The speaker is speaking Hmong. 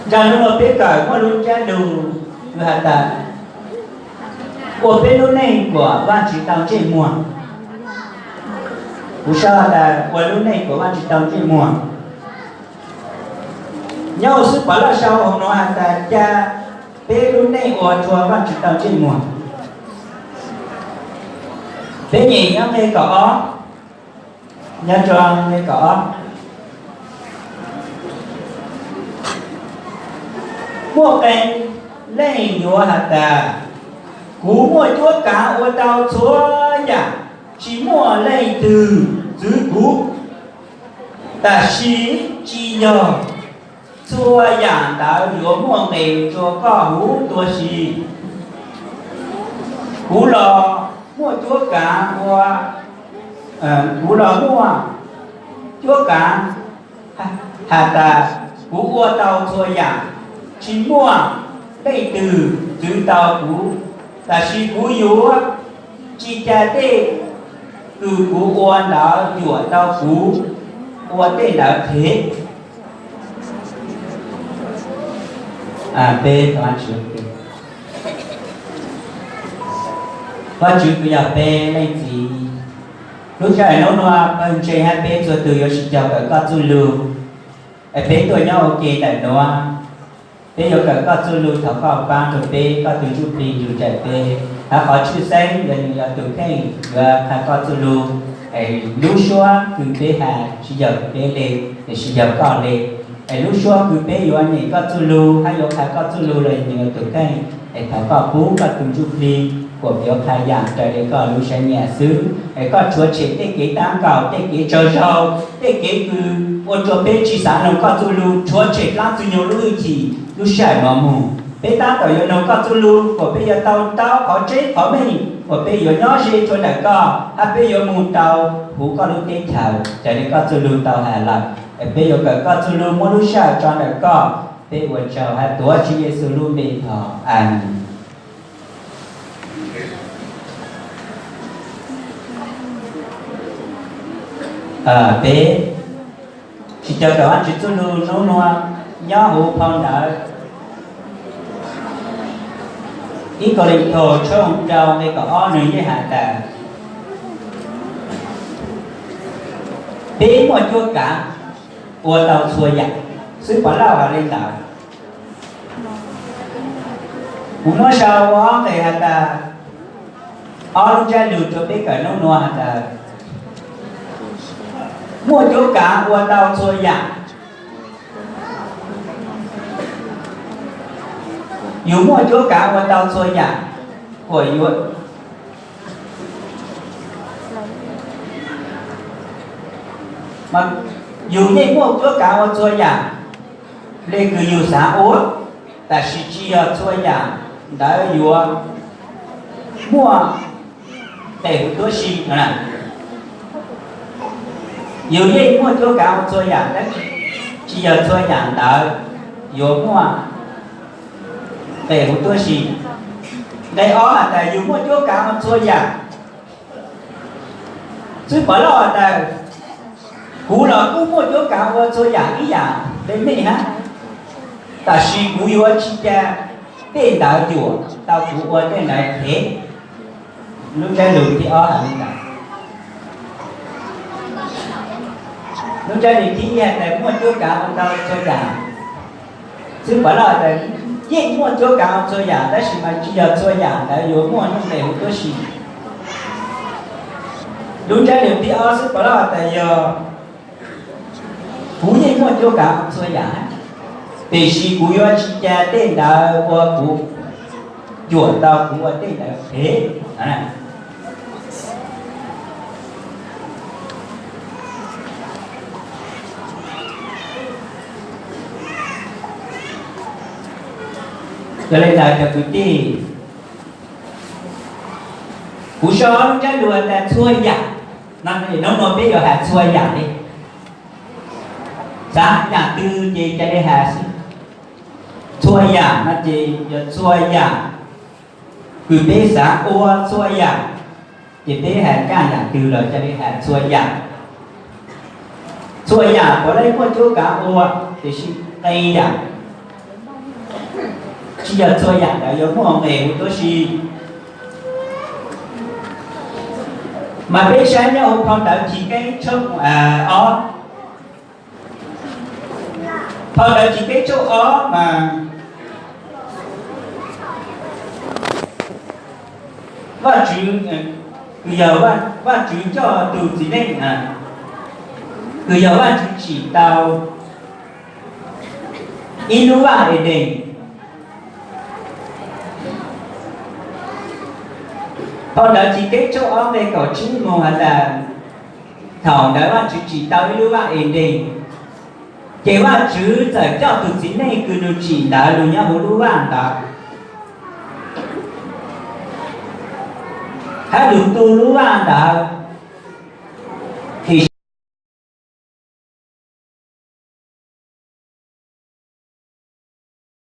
Ntsag hnub no peb kawm muaj lub ntsiab lus has tas, ua peb lub neej kom Vajtswv tau ntsej muag. Kuv sau has tas ua lub neej kom Vajtswv tau ntsej muag. Nyob hauv xwb Pov Lauj sau hauv no has tas ca peb lub neej ua rua Vajtswv tau ntsej muag. Peb nyem nyob nqe kaum ob, nyob rua nqe kaum ob. Muaj qee leej yuav has tas, kuv muaj cuab kav ua tau txhua yaam, tsi muaj leej twg txwv kuv. Tab sis tsi yog txhua yaam ntawd yuav muaj nqe rua koj huv tuab si. Kuv los muaj cuab kav ua, kuv los muaj cuab kav has tas kuv ua tau txhua yaam, tsi muaj leej twg txwv tau kuv. Tab sis kuv yuav tsi ca tej kws kuv ua ntawd cuam tau kuv ua tej ntawd qhev. Vajtswv kws yog peb leej txiv, lub sij hawm nub nua pawg ntseeg hab peb txhua tug yuav sib caug kawm koj txuj lug. Es peb tuaj nyob ua ke ntawm nuav, peb yuav kawm koj txuj lug thov koj paab rua peb, koj tug Ntsuj Plig nrug nraim peb. Hab qhov tshwj xeeb yog nwg yog tug kheej yuav qha koj txuj lug, es lub suab kws peb has tsi yog peb le, tiam sis yog koj le. Es lub suab kws peb yuav nyem koj txuj lug hab yuav qha koj txuj lug los nwg yog tug kheej, es thov koj pub koj tug Ntsuj Plig kuas peb yuav qha yaam raws le koj lub siab nyiam xwb. Es koj rhuav tshem tej kev tab kaum, tej kev tsaug zog, tej kev kws ua rua peb tsi xaav noog koj txuj lug, rhuav tshem dlaab Ntxwg Nyoog lub hwj chim lub sij hawm nuav moog. Peb tab tom yuav noog koj txuj lug kuas peb yuav tau tau qhov tseeb qhov meej, kuas peb yuav nyob ze rua ntawm koj, hab peb yuav moog tau huv koj lub teb chaws raws le koj txuj lug tau has lawm. Es peb yuav kawm koj txuj lug muab lub sij hawm tso ntawm koj. Peb ua tsaug hab tuav Tswv Yexus lub npe thov, Amees. Peb sib caug kawm Vajtswv txuj lug nub nua nyob huv phau ntawv Ib Kauleethaus tshooj rau nqe kaum ob nwg yeej has tas, peb muaj cuab kav ua tau txhua yaam. Xwb Pov Lauj has le ntawd. Kuv muab sau ua ob nqe has tas, ob lub ntsiab lug rua peb kawm nub nua has tas, muaj cuab kav ua tau txhua yaam. Yus muaj cuab kav ua tau txhua yaam, kuas yus, yus yeej muaj cuab kav ua txhua yaam le kws yus xav ua, tab sis tsis yog txhua yaam ntawd yuav muaj nqes huv tuab si. Yus yeej muaj cuab kav ua txhua yaam, tab sis tsis yog txhua yaam ntawd yuav muaj nqes huv tuab si. Nqe ob has tas yus muaj cuab kav ua txhua yaam. Xwb Pov Lauj has tas, kuv los kuj muaj cuab kav ua txhua yaam ib yaam le mej hab, tab sis kuv yuav tsis ca tej ntawd cuam tau kuv ua tej ntawd qhev. Lub ntsiab lug thib ob has le ntawd. Lub ntsiab lug thib ib has tas muaj cuab kav ua tau txhua yaam. Xwb Pov Lauj has tas, yeej muaj cuab kav ua txhua yaam, tab sis mas tsis yog txhua yaam ntawd yuav muaj nqes huv tuab si. Lub ntsiab lug thib ob Xwb Pov Lauj has tas yog, kuv yeej muaj cuab kav ua txhua yaam, tab sis kuv yuav tsis ca tej ntawd ua kuv, cuam tau kuv ua tej ntawd qhev. Yog le ntawd cov kwv tij, kuv sau lub ntsiab lug tas txhua yaam, nub nua peb yuav has txhua yaam le. Xav yaam twg ces ca le has xwb. Txhua yaam no ces yog txhua yaam kws peb xav ua, txhua yaam ces peb has ncaaj yaam twg los ca le has txhua yaam. Txhua yaam puav leej muaj cuab kav ua, tiam sis qee yaam Tsis yog txhua yam ntawd yuav muaj nqis huv tib si. Mas peb saib nyob hauv phau ntawv Chiv Keeb tshooj ob, phau ntawv Chiv Keeb tshooj ob mas Vajtswv, kws yog Vajtswv coj tus txiv neej, kws yog Vajtswv tsim tau ib lub vaj Edees. Phau ntawv Chiv Keeb tshooj ob nqe kaum tsib mus has tas, thaum ntawd Vajtswv tsim tau ib lub vaj Edees, ces Vajtswv txawm coj tus txiv neej kws nws tsim ntawd los nyob hauv lub vaj ntawd, hab nws tu lub vaj ntawd